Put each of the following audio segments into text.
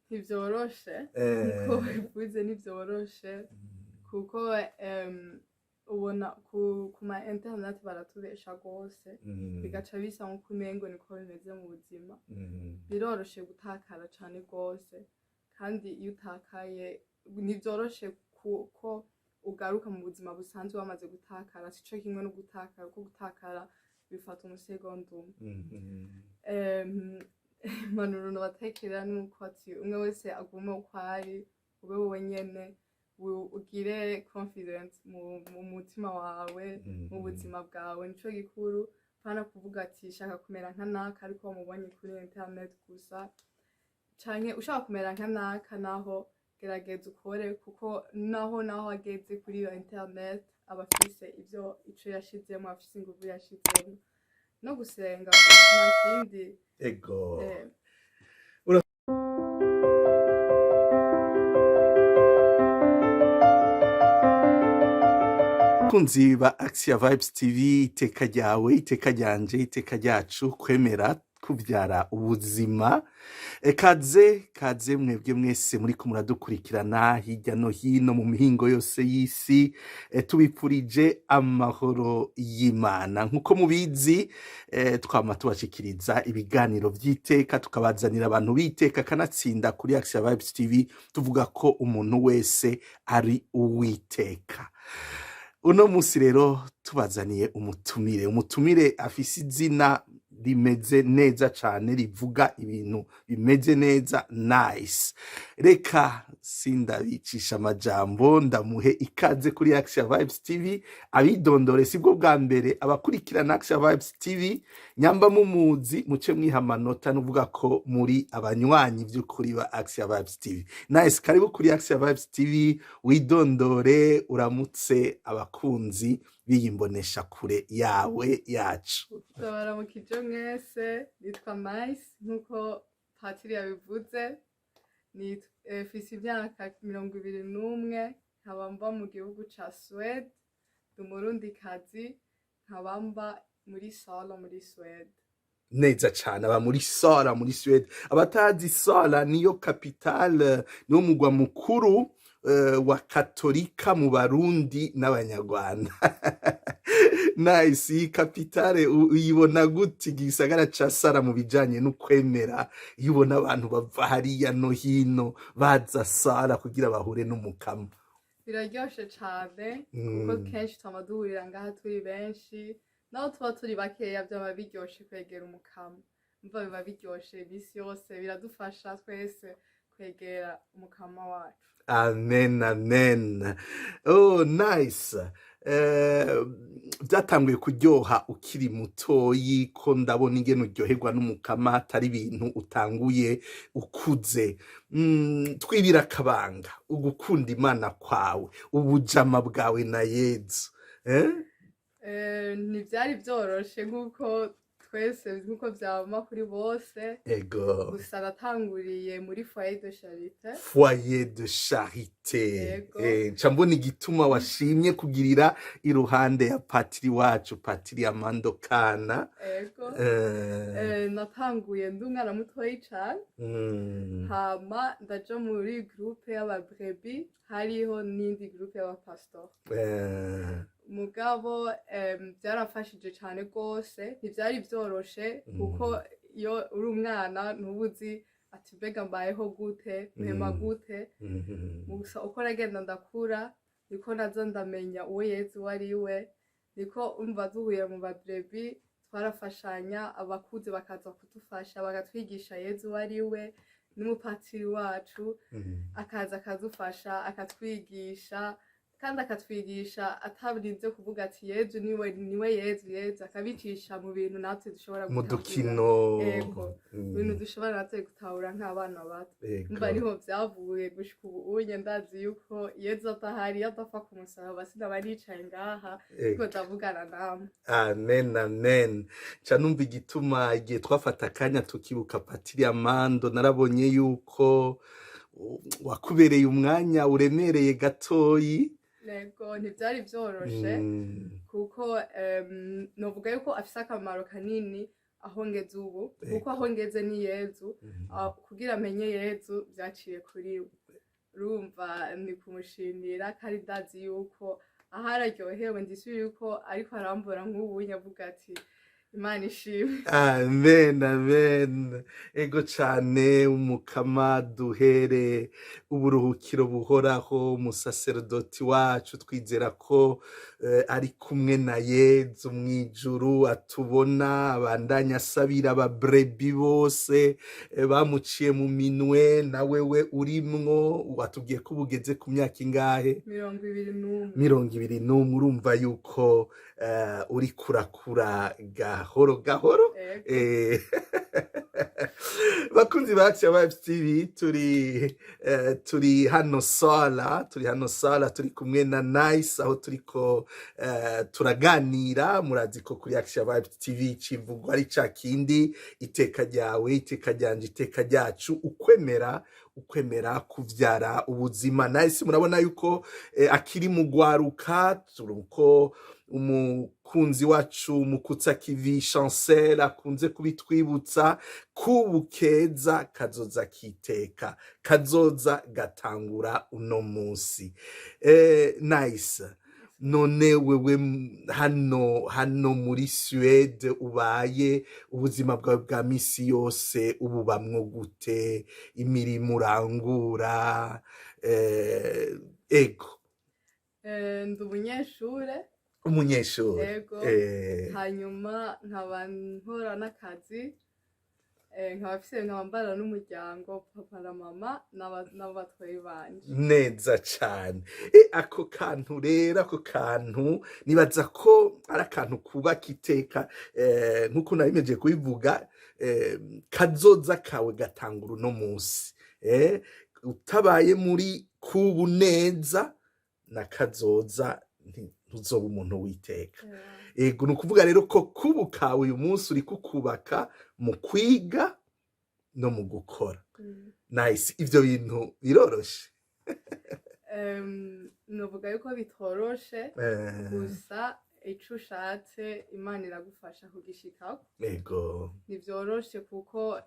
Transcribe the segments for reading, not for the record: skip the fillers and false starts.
Ntivyoroshe nkuko bivuze, ntivyoroshe kuko ubona ku ma internet baratubesha rwose, bigaca bisa nkuko umengo niko bimeze mu buzima. Biroroshe gutakara cane rwose, kandi iyo utakaye ntivyoroshe kuko ugaruka mu buzima busanzwe wamaze gutakara. Sico kimwe no gutakara, kuko gutakara bifata umusegonda umwe. Impanuro nobatekera nuko ati umwe wese agume uko ari, ube wowe nyene, ugire confidence mu mutima wawe, mu buzima bwawe, nico gikuru. Pana kuvuga ati shaka kumera nka naka ariko wamubonye kuri internet gusa, canke ushaka kumera nka naka, naho gerageza ukore, kuko naho ageze kuri iyo internet aba afise ivyo ico yashizemo, afise inguvu yashizemo no gusenga, nta kindi. Bakunzi ba Axia Vibes TV, iteka ryawe, iteka ryanje, iteka ryacu, kwemera kubyara ubuzima. Kaze kaze mwebwe mwese muriko muradukurikirana hirya no hino mu mihingo yose y'isi. Tubipfurije amahoro y'Imana. Nkuko mubizi, twama tubashikiriza ibiganiro vy'iteka, tukabazanira abantu b'iteka, kanatsinda kuri Axia Vibes TV tuvuga ko umuntu wese ari uwiteka. Uno musi rero tubazaniye umutumire afise izina rimeze neza cane, rivuga ibintu bimeze neza, Nice. Reka sindabicisha amajambo, ndamuhe ikaze kuri Axia Vibes TV abidondore. Sibwo bwa mbere abakurikirana Axia Vibes TV, nyamba mumuzi muce mwiha amanota, nuvuga ko muri abanywanyi vy'ukuri ba Axia Vibes TV. Nice, karibu kuri Axia Vibes TV, widondore, uramutse abakunzi b'iyi mboneshakure yawe, yacu. Ndabaramukije mwese, nitwa Nice nk'uko patiri yabivuze. Mfise imyaka 21, nkaba mba mu gihugu ca Suède, ndi umurundikazi, nkaba mba muri Sala muri Suède. Neza cane, aba muri Sala muri Suède. Abatazi Sala, niyo capitale, niwo mugwa mukuru wa katolika mu Barundi n'Abanyarwanda. Nice, iyi capitale uyibona gute, igisagara ca Sara, mu bijanye n'ukwemera, iyo ubona abantu bava hariya no hino baza Sara kugira bahure n'Umukama? Biraryoshe cane kuko kenshi twama duhurira ngaha turi benshi, naho tuba turi bakeya vyama biryoshe kwegera Umukama. Umva, biba biryoshe imisi yose, biradufasha twese kwegera Umukama wacu. Amen, amen. Oh, nice. Byatanguye kuryoha ukiri mutoyi, ko ndabona ingene uryoherwa n'Umukama atari ibintu utanguye ukuze. Twibira akabanga, ugukunda Imana kwawe, ubujama bwawe na Yezu, eh? Ntivyari vyoroshe nk'uko twese, nk'uko vyama kuri bose. Gusa natanguriye muri foyer de charité. Foyer de charité. Yego. Nca mbona igituma washimye kugirira iruhande ya patiri wacu, Patiri Amando Kana. Ego. Natanguye ndi umwana mutoyi cane, hama ndaja muri groupe y'ababrebis, hariho n'indi groupe y'abapastor. Mugabo byaramfashije cane rwose. Ntivyari vyoroshe kuko iyo uri umwana ntubuzi ati mbega mbayeho gute, mpema gute. Gusa uko nagenda ndakura niko naza ndamenya uwo Yezu uwo ari we, niko umva duhuye mu babrebis twarafashanya, abakuze bakaza kudufasha, bakatwigisha Yezu uwo ari we, n'umupatiri wacu akaza akadufasha, akatwigisha, kandi akatwigisha atarinze kuvuga ati Yezu niwe, niwe Yezu, Yezu akabicisha mu bintu natwe dushobora mu gutahura. Dukino. Ego, ibintu dushobora natwe gutahura nk'abana bato. Mva niho vyavuye gushika ubu unye ndazi yuko Yezu adahari, iyo adapfa ku musaraba, sinaba nicaye ngaha ariko ndavugana namwe. Amen, amen. Nca numva igituma igihe twafata akanya tukibuka Patiri Amando, narabonye yuko wakubereye umwanya uremereye gatoyi. Ego, ntivyari vyoroshe kuko novuga yuko afise akamaro kanini. Aho ngeze ubu, kuko aho ngeze ni Yezu. Kugira amenye Yezu byaciye kuri we. Urumva ni kumushimira, kandi ndazi yuko aho araryohewe, ndisuye yuko ariko arambura nk'ubu avuga ati: "Imana ishimwe." Amen, amen. Ego cane, Umukama duhere uburuhukiro buhoraho. Umusaserodoti wacu twizera ko ari kumwe na Yezu mw'ijuru, atubona, abandanya asabira ababrebis bose bamuciye mu minwe. Na wewe urimwo. Watubwiye ko ubugeze ku myaka ingahe? 21. 21. Urumva yuko uri kurakura gahoro gahoro. Ego. Bakunzi ba Action Vibes TV, turi hano Sala, turi hano Sala, turi kumwe na Nice, aho turiko turaganira. Murazi ko kuri Action Vibes TV civugwa ari ca kindi: iteka ryawe, iteka ryanje, iteka ryacu, ukwemera kuvyara ubuzima. Nice murabona yuko akiri mu gwaruka, turuko umukunzi wacu Mukutsa Kivi Chancel akunze kubitwibutsa: kubu keza kazoza kiteka, kazoza gatangura uno munsi. Nice, none wewe hano muri Suède ubaye, ubuzima bwawe bwa misi yose ububamwo gute? Imirimo urangura, ego? Ndi umunyeshure. Umunyeshuri. Ego. Hanyuma nkaba nkora n'akazi, nkaba mfise, nkaba mbana n'umuryango, papa na mama n'abatoyi banje. Neza cane. Ako kantu rero, ako kantu nibaza ko ari akantu kubaka iteka, nk'uko nabimeje kubivuga, kazoza kawe gatangura uno munsi. Utabaye muri kubu neza na kazoza, ntuzoba umuntu w'iteka. Ego, ni ukuvuga rero ko kubu kawe uyu munsi uri kukubaka mu kwiga no mu gukora. Nice, ivyo bintu biroroshe? Novuga yuko bitoroshe, gusa ico ushatse Imana iragufasha kugishikako. Ntivyoroshe kuko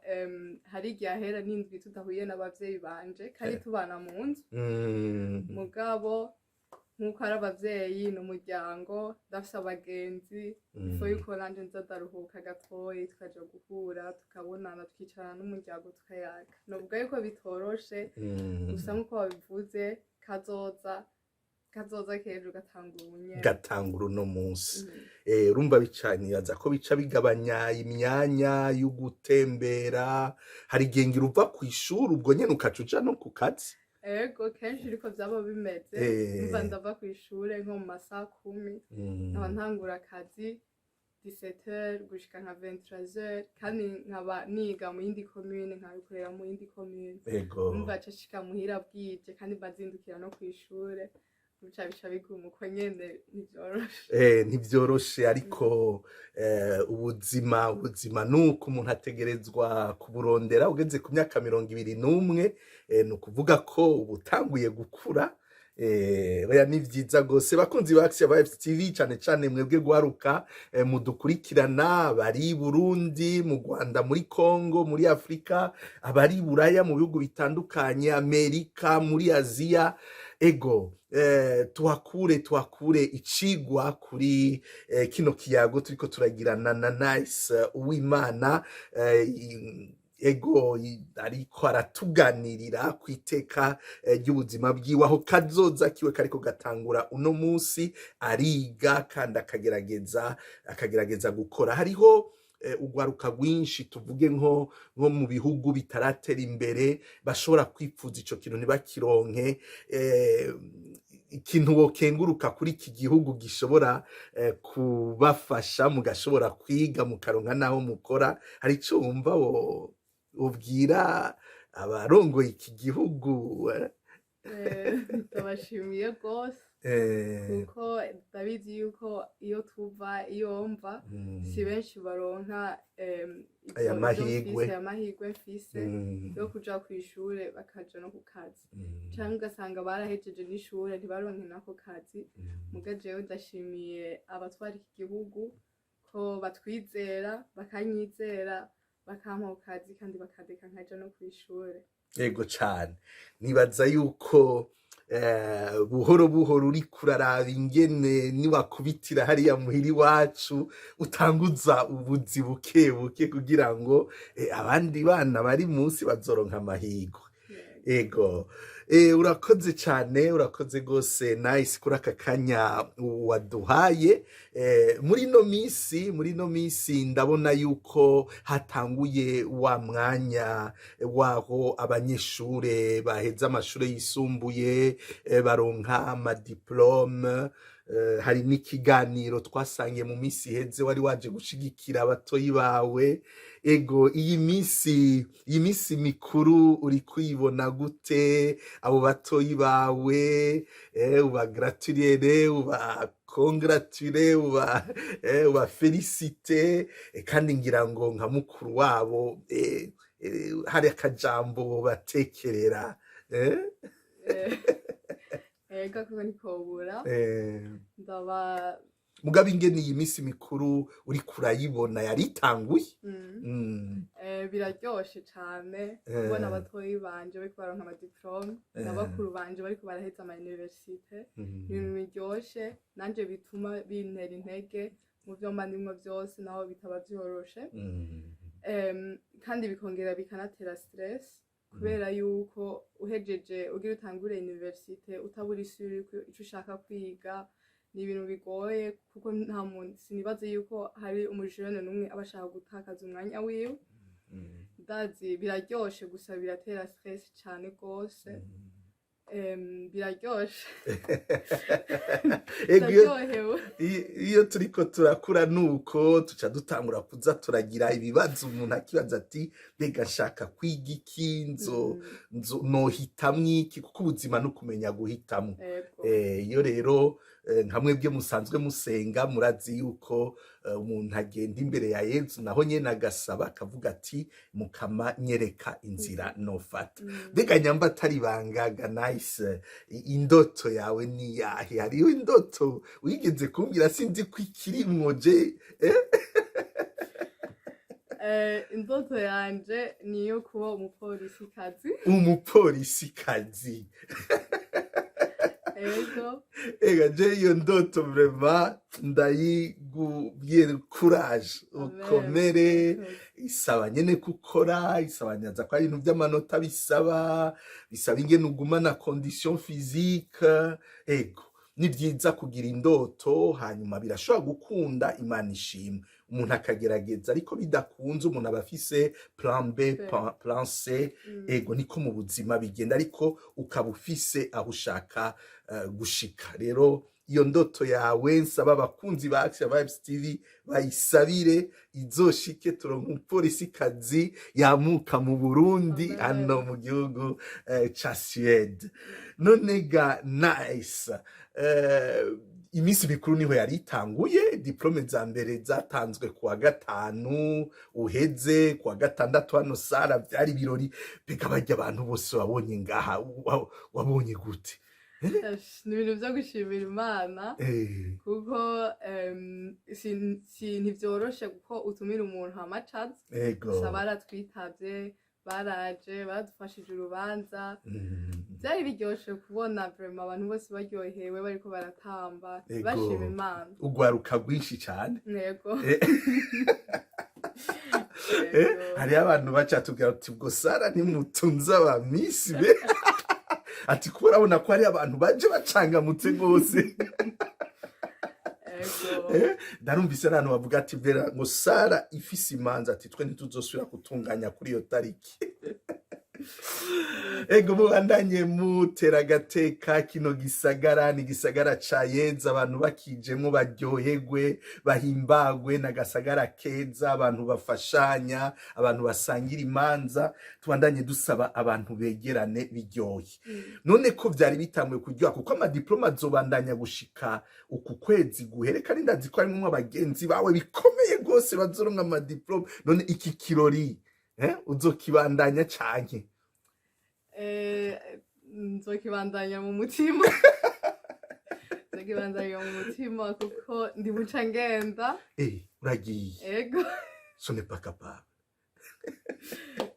hari igihe ahera n'indwi tudahuye n'abavyeyi banje kandi tubana mu nzu. Mugabo nk'uko ari abavyeyi n'umuryango, ndafise abagenzi, ifo yuko nanje nza ndaruhuka gatoyi, tukaja guhura, tukabonana, tukicarana n'umuryango, tukayaga. Novuga yuko bitoroshe, gusa nk'uko babivuze, kazoza k'ejo gatangura ubunyene. Gatangura uno munsi. Urumva bica, nibaza ko bica bigabanya imyanya yo gutembera. Hari igihe ngira uva kw'ishuri ubwo nyene ukaca uja no ku kazi. Ego, kenshi iriko vyaba bimeze. Umva, ndava kw'ishure nko mu masaha 10, nkaba ntangura akazi 17h gushika nka 23h, kandi nkaba niga mu yindi commune, nkabikorera mu yindi commune. Umva, aca nshika muhira bwije, kandi mbazindukira no kw'ishure, bica biguma uko nyene, ntivyoroshe. Ntivyoroshe, ariko ubuzima nuko umuntu ategerezwa kuburondera. Ugeze ku myaka 21, ni ukuvuga ko uba utanguye gukura. Oya, ni vyiza gose. Bakunzi ba Action Vibes TV, cane cane mwebwe gwaruka mudukurikirana, bari i Burundi, mu Rwanda, muri Congo, muri Afrika, abari i Buraya mu bihugu bitandukanye, Amerika, muri Aziya, ego, tuhakure icigwa kuri kino kiyago turiko turagirana na Nice Uwimana. Ego, ariko aratuganirira ku iteka ry'ubuzima bwiwe, aho kazoza kiwe kariko gatangura uno munsi, ariga kandi akagerageza gukora. Hariho ugwaruka rwinshi, tuvuge nko mu bihugu bitaratera imbere, bashobora kwipfuza ico kintu ntibakironke. Ikintu wokenguruka kuri iki gihugu gishobora kubafasha mugashobora kwiga, mukaronka n'aho mukora, hari ico wumva wobwira abarongoye iki gihugu, eh? Ndabashimiye rwose, kuko ndabizi yuko iyo tuva, iyo mva, si benshi baronka aya ivyo mahirwe. mfise, aya mahirwe mfise yo kuja kw'ishure, bakaja no ku kazi, canke ugasanga barahejeje n'ishure ntibaronke n'ako kazi. Muga jewe ndashimiye abatwara iki gihugu ko Ko batwizera, bakanyizera, bakampa ku kazi kandi bakandeka nkaja no kw'ishure. Yego cane, nibaza yuko buhoro buhoro uriko uraraba ingene niwakubitira hariya muhira iwacu, utanguza ubuzi buke buke kugira ngo abandi bana bari munsi bazoronka amahirwe. Ego, urakoze cane, urakoze gose Nice kuri aka kanya waduhaye. Muri ino misi ndabona yuko hatanguye wa mwanya waho abanyeshure baheza amashure yisumbuye, baronka amadiplôme. Hari n'ikiganiro twasangiye mu misi iheze, wari waje gushigikira abatoyi bawe. Ego, iyi misi mikuru uri kuyibona gute? Abo batoyi bawe, ubagratulire, ubacongratule, ubafélicite, kandi ngira ngo nka mukuru wabo hari akajambo batekerera, eh? Ego, kuko ntikobura. Ndaba Mugabo ingene iyi misi mikuru uriko urayibona, yari itanguye? Biraryoshe cane kubona abatoyi banje bariko baronka amadiplôme na bakuru banje bariko baraheza ama université. Ibintu biryoshe, nanje bituma bintera intege mu vyo mba ndimwo vyose, naho bitaba vyoroshe. Kandi bikongera bikanatera stress, kubera yuko uhejeje ugira utangure université utabura isuri ico ushaka kwiga, ni ibintu bigoye, kuko nta muntu, sinibaze yuko hari umujene n'umwe aba ashaka gutakaza umwanya wiwe. Ndazi biraryoshe, gusa biratera stress cane gose. Biraryoshe. Ego, Ndaryohewe. Iyo turiko turakura nuko tuca dutangura kuza turagira ibibazo, umuntu akibaza ati: "Mbega nshaka kwiga iki? Nzo nohitamwo iki?" Kuko ubuzima no kumenya guhitamwo. Iyo rero nka mwebwe musanzwe musenga, murazi yuko umuntu agenda imbere ya Yezu, naho nyene agasaba, akavuga ati: "Mukama, nyereka inzira nofata." Mbega nyamba atari bangaga, Nice, indoto yawe ni yahe? Hariho indoto wigeze kumbwira, sinzi ko ikirimwo je, eh? Indoto yanje ni iyo kuba umupolisikazi. Umupolisikazi? Ego. Ega, je iyo ndoto vraiment ndayigubwiye, courage. Amen. Ukomere. Isaba nyene gukora, isaba nyaza ko ari ibintu by'amanota, bisaba ingene ugumana condition physique. Ego, ni byiza kugira indoto, hanyuma birashobora gukunda, Imana ishimwe, umuntu akagerageza, ariko bidakunze umuntu aba afise plan B, B. plan C. Ego, niko mu buzima bigenda, ariko ukaba ufise aho ushaka gushika. Rero iyo ndoto yawe, nsaba abakunzi ba Action Vibes TV bayisabire izoshike, turonka umupolisikazi yamuka mu Burundi. Amen. Hano mu gihugu ca Suède. None ga Nice, iminsi mikuru niho yari itanguye, diplôme za mbere zatanzwe kuwa gatanu uheze, kuwa gatandatu hano Sara byari ibirori. Mbega barya abantu bose wabonye ngaha, wabonye gute? Ash, ni ibintu vyo gushimira Imana, kuko si ntivyoroshe kuko utumira umuntu hamacaza. Gusa baratwitavye, baraje, baradufashije urubanza. Byari biryoshe kubona vraiment abantu bose baryohewe, bariko baratamba, bashima Imana. Ugwaruka rwinshi cane. Yego. Yego. Hariho abantu bacatubwira ati: "Ubwo Sara ntimutunze abamisi be?" Ati: "Kuba urabona ko hari abantu baje bacangamutse rwose." Ndarumvise n'abantu bavuga ati: "Vera ngo Sara ifise imanza," ati: "Twe ntituzosubira gutunganya kuri iyo tariki." Ego, mubandanye mutera agateka kino gisagara, ni gisagara ca Yeza, abantu bakijemwo baryoherwe, bahimbagwe n'agasagara keza, abantu bafashanya, abantu basangira imanza. Tubandanye dusaba abantu begerane biryohe. None ko vyari bitanguye kuryoha, kuko amadiplôme azobandanya gushika uku kwezi guhere, kandi ndazi ko harimwo abagenzi bawe bikomeye rwose bazoronka amadiplôme. None iki kirori, uzokibandanya canke? Nzokibandanya mu mutima, nzokibandanya mu mutima, kuko ndi buca ngenda. Uragiye? Ego. Ce n'est pas capable.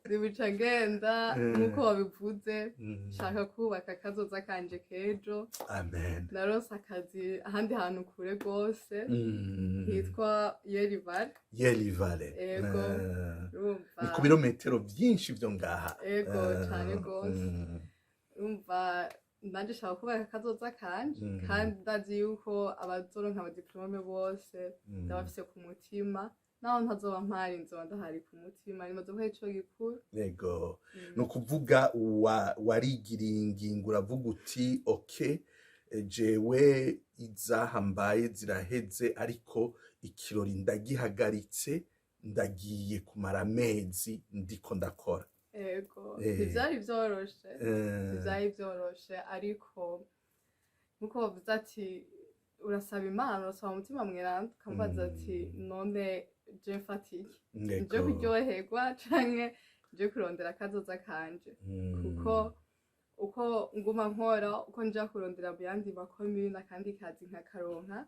Ndibuca ngenda nk'uko wabivuze, nshaka kubaka akazoza kanje k'ejo. Amen. Naronse akazi ahandi hantu kure rwose hitwa Yerivare. Yerivare. Ego. Urumva Ni ku birometero byinshi byo ngaha. Ego, cane rwose. Urumva nanje nshaka kubaka akazoza kanje, kandi ndazi yuko abazoronka amadiplome bose ndabafise ku mutima. Naho ntazoba mpari, nzoba ndahari ku mutima. Nibaza ko arico gikuru. Yego. Ni ukuvuga warigiriye ingingo, uravuga uti: "OK, jewe izaha mbaye ziraheze, ariko ikirori ndagihagaritse, ndagiye kumara amezi ndiko ndakora." Ego. Eh. Ntivyari vyoroshe. Ntivyari vyoroshe, ariko nkuko bavuze ati urasaba Imana, urasaba Umutima Mweranda, ukamubaza ati: "None je mfata iki? Nje kuryoherwa canke nje kurondera akazoza kanje?" Kuko uko nguma nkora, uko nja kurondera mu yandi makomune akandi kazi nkakaronka,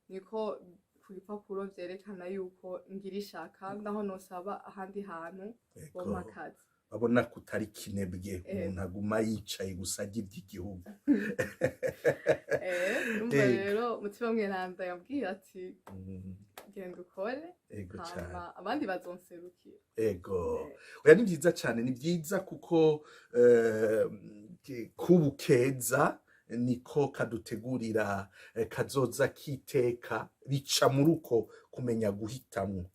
niko ku gipapuro vyerekana yuko ngira ishaka, naho nosaba ahandi hantu bompa akazi. Babona ko utari kinebwe, umuntu aguma yicaye gusa arya iby'igihugu. Urumva rero Umutima Mweranda yambwiye ati: "Genda ukore, Ego cyane. hama abandi bazonserukira." Ego. Oya, ni byiza cyane, ni byiza kuko kubu keza niko kadutegurira kazoza kiteka. Bica muri uko kumenya guhitamwo,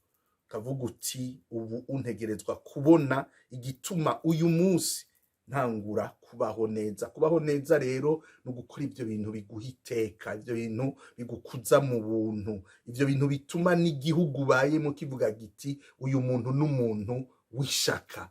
kavuga uti: "Ubu untegerezwa kubona igituma uyu munsi ntangura kubaho neza." Kubaho neza rero ni ugukora ibyo bintu biguha iteka, ibyo bintu bigukuza mu buntu, ibyo bintu bituma n'igihugu ubayemo kivuga giti: "Uyu muntu n'umuntu w'ishaka."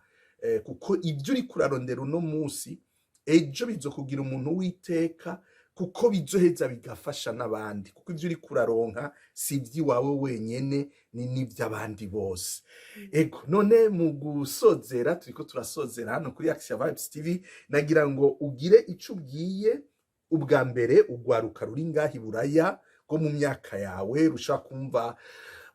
Kuko ibyo uri kurarondera uno munsi, ejo bizokugira umuntu w'iteka, kuko bizoheza bigafasha n'abandi, kuko ibyo uri kuraronka si iby'iwawe wenyene, ni n'iby'abandi bose. Ego. None mu gusozera, turiko turasozera hano kuri Action Vibes TV, nagira ngo ugire ico ubwiye ubwa mbere ugwaruka ruri ngaha i Buraya rwo mu myaka yawe, rushobora kumva: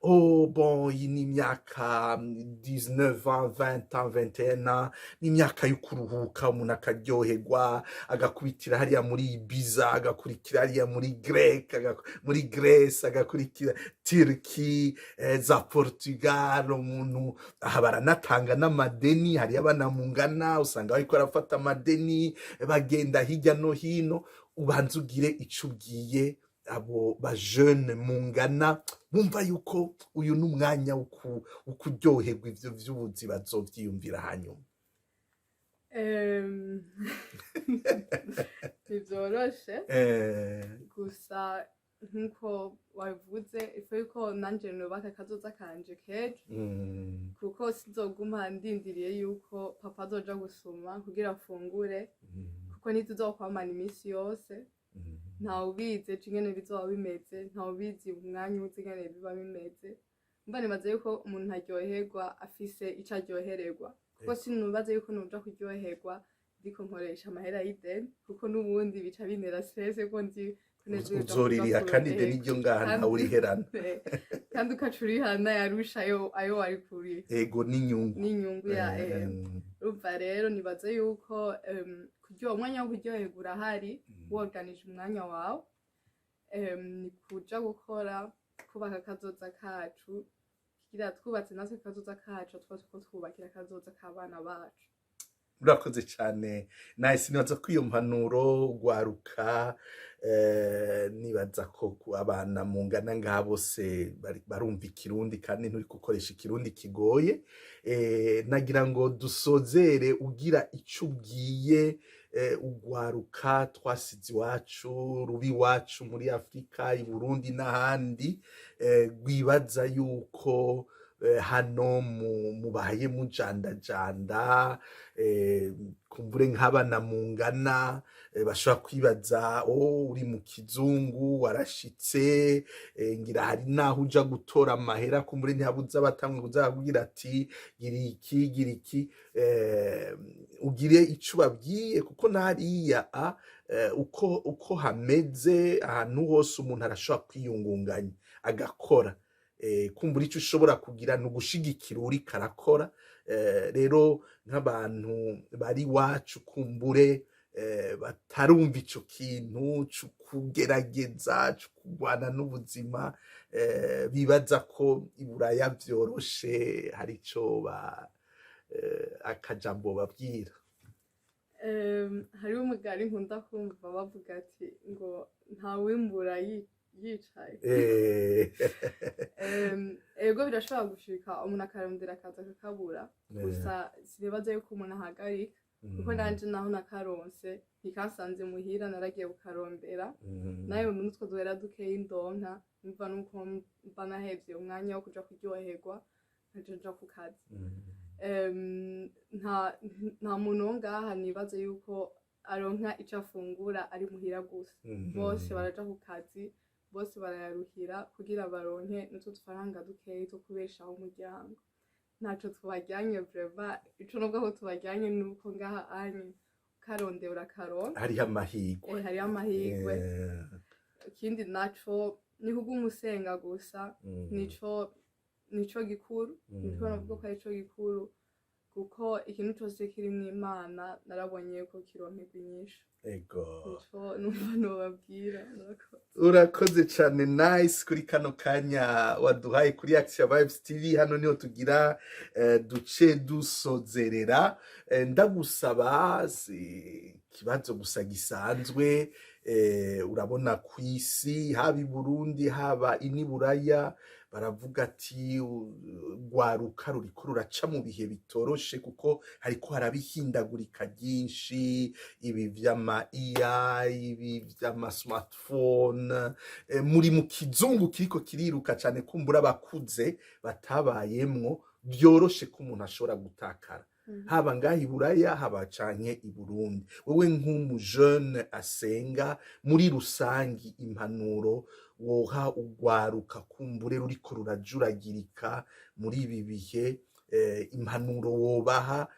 "Oh bon, iyi ni imyaka 19 ans, 20 ans, 21 ans, ni imyaka yo kuruhuka, umuntu akaryoherwa, agakubitira hariya muri Ibiza, agakurikira hariya muri Grec, muri Grèce, agakurikira Turki, za Portugal." Umuntu aha baranatanga n'amadeni, hariyo abana mungana usanga bariko barafata amadeni, bagenda hirya no hino. Ubanza ugire ico ubwiye abo ba jeunes mungana bumva yuko uyu ni umwanya wo kuryoherwa, ivyo vy'ubuzi bazovyiyumvira hanyuma. Ntivyoroshe. Gusa nkuko wabivuze, ifu yuko nanje nubaka akazoza kanje k'ejo, kuko sinzoguma ndindiriye yuko papa azoja gusuma kugira afungure, kuko ntituzokwamana iminsi yose. Ntawe ubizi ejo ingene bizoba bimeze, ntawe ubizi umwanya uzi ingene biba bimeze. Mba nibaza yuko umuntu aryoherwa afise ico aryohererwa, kuko sinubaze yuko noja kuryoherwa ndiko nkoresha amahera y'ideni, kuko n'ubundi bica bintera stress ko nzi ko nejo uja kuja Uzoririha kandi ideni kuryoherwa. Ryo ngaha ntawe uriherana. Kandi ukaca urihana yarusha ayo wari kuriha. Ego, n'inyungu. N'inyungu ya Urumva rero nibaza yuko kuryoha, umwanya wo kuryoherwa urahari woganije umwanya wawe. Ni kuja gukora, kubaka akazoza kacu, kugira twubatse natwe akazoza kacu, tuba turiko twubakira akazoza k'abana bacu. Urakoze cyane. Nice. Nibaza ko iyo mpanuro gwaruka, nibaza ko abana mungana ngaha bose barumva ikirundi, kandi nturi gukoresha ikirundi kigoye. Nagira ngo dusozere ugira ico ubwiye ugwaruka twasize iwacu, rubi iwacu muri Afurika, i Burundi n'ahandi, rwibaza yuko hano mubaye mujandajanda, kumbure nk'abana mungana bashobora kwibaza: "Oh, uri mu kizungu, warashitse, ngira hari naho uja gutora amahera." Kumbure ntihabuze abatangwe kuza ati: "Gira iki, gira iki." Ugire ico ubabwiye, kuko nahariya uko hameze, ahantu hose umuntu arashobora kwiyungunganya agakora. Kumbura ico ushobora kugira ni ugushigikira uriko arakora. Rero nk'abantu bari iwacu, kumbure batarumva ico kintu co kugerageza, co kurwana n'ubuzima, bibaza ko iburaya vyoroshe, hari ico ba akajambo babwira? Hariho umugani nkunda kumva bavuga ati ngo ntawimbura yicaye. Ego, birashobora gushika umuntu akarondera akazi akakabura, gusa sinibaza yuko umuntu ahagarika, kuko nanje naho nakaronse ntikansanze muhira, naragiye kukarondera. Nawe n'utwo duhera dukeyi ndonka, mva nuko mba nahevye umwanya wo kuja kuryoherwa, nkaja nja ku kazi. Nta muntu wo ngaha nibaze yuko aronka ico afungura ari muhira gusa. Bose baraja ku kazi, bose barayaruhira kugira baronke n'utwo dufaranga dukeyi two kubeshaho umuryango. Ntaco tubajyanye vraiment. Ico nubwo aho tubajyanye nuko ngaha anye ukarondera urakaronka. Hariho amahirwe. Hariho amahirwe. Ikindi naco ni kuguma usenga gusa. Nico gikuru, nico navuga ko arico gikuru, kuko ikintu cose kirimwo Imana narabonye ko kironkerwa inyishu. Nico numva nobabwira. Murakoze. Urakoze cyane, Nice, kuri kano kanya waduhaye kuri Action Vibes TV. Hano niho tugira duce dusozerera. Ndagusaba si ikibazo gusa gisanzwe. Urabona ku isi, haba i Burundi, haba ini Buraya, baravuga ati rwaruka ruriko ruraca mu bihe bitoroshe, kuko hariko harabihindagurika ryinshi, ibi vy'ama AI, ibi vy'ama smartphone, muri mu kizungu kiriko kiriruka cane, kumbura abakuze batabayemwo, byoroshe ko umuntu ashobora gutakara, haba ngaha i Buraya, haba canke i Burundi. Wewe nk'umujene asenga, muri rusangi impanuro woha ugwaruka kumbure ruriko rurajuragirika muri ibi bihe, impanuro wobaha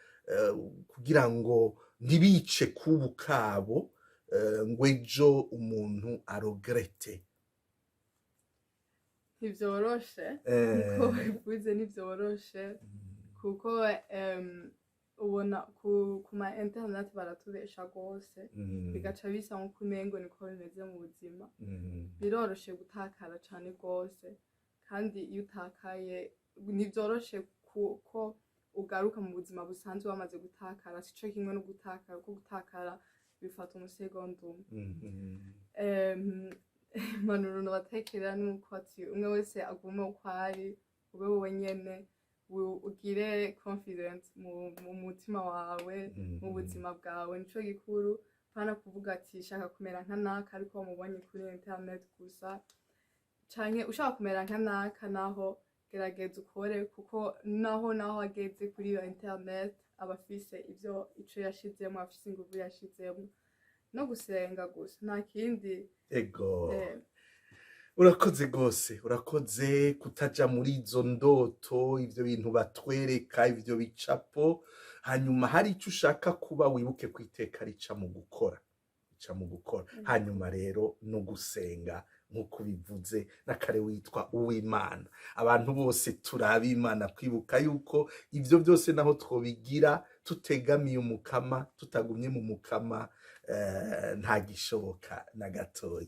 kugira ngo ntibice kubu kabo, ngo ejo umuntu aregrette? Ntivyoroshe nkuko bivuze, ntivyoroshe kuko ubona ku ma internet baratubesha rwose, bigaca bisa nkuko umengo niko bimeze mu buzima. Biroroshe gutakara cane rwose, kandi iyo utakaye ntivyoroshe kuko ugaruka mu buzima busanzwe wamaze gutakara. Sico kimwe no gutakara, kuko gutakara bifata umusegonda umwe. Impanuro nobatekera nuko ati umwe wese agume uko ari, ube wowe nyene, ugire confidence mu mutima wawe, mu buzima bwawe. Nico gikuru, pana kuvuga ati shaka kumera nka naka ariko wamubonye kuri internet gusa, canke ushaka kumera nka naka, naho gerageza ukore, kuko naho ageze kuri iyo internet aba afise ivyo ico yashizemo, afise inguvu yashizemo, no gusenga gusa, nta kindi. Urakoze rwose, urakoze kutaja muri izo ndoto, ivyo bintu batwereka, ivyo bicapo. Hanyuma hari icyo ushaka kuba, wibuke ko iteka rica mu gukora, rica mu gukora. Hanyuma rero no gusenga nk'uko bivuze n'akare witwa Uwimana. Abantu bose turaba Imana, kwibuka yuko ivyo byose naho twobigira tutegamiye Umukama, tutagumye mu Mukama, nta gishoboka na gatoya.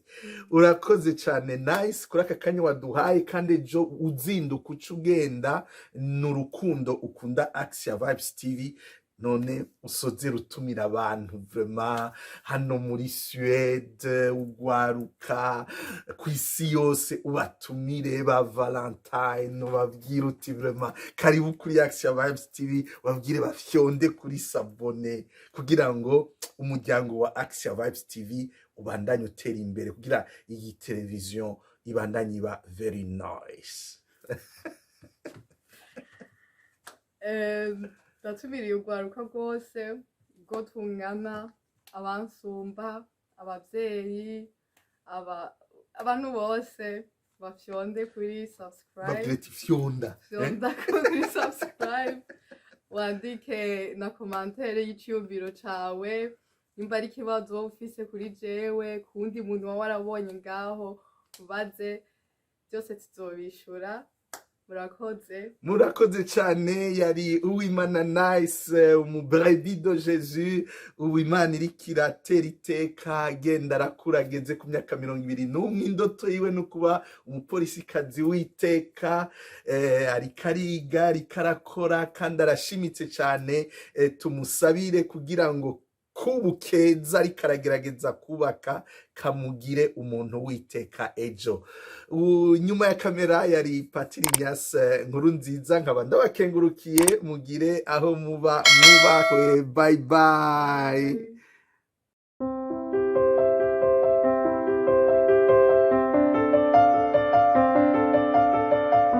Urakoze cyane, Nice, kuri aka kanya waduhaye, kandi ejo uzinduka uca ugenda ni urukundo ukunda Axia Vibes TV. None usoze rutumira abantu vraiment hano muri Suède, ugwaruka ku isi yose, ubatumire ba Valentine, ubabwire uti vraiment karibu kuri Axia Vibes TV, ubabwire bafyonde kuri s'abonner kugira ngo umuryango wa Axia Vibes TV ubandanye utera imbere, kugira iyi televiziyo ibandanye iba very nice. Ndatumiriye urwaruka rwose rwo tungana, abansumba, abavyeyi, abantu bose bafyonde kuri subscribe. Babwire ati fyonda. Fyonda kuri subscribe, wandike na commentaire y'iciyumviro cawe, nimba ari ikibazo wowe ufise kuri jewe, ku wundi muntu waba warabonye ngaho, ubaze, byose tuzobishura. Murakoze. Murakoze cyane. Yari Uwimana Nice, umubrebis de Jésus. Uwimana iriko iratera iteka, agenda arakura, ageze ku myaka 21. Indoto yiwe no kuba umupolisikazi w'iteka. Ariko ariga, ariko arakora kandi arashimitse cyane. Tumusabire kugira ngo kubu keza ariko aragerageza kubaka kamugire umuntu w'iteka ejo. Nyuma ya kamera yari Patiri Nyase Nkuru Nziza, nkaba ndabakengurukiye. Mugire aho muba mubahwe. Bye bye.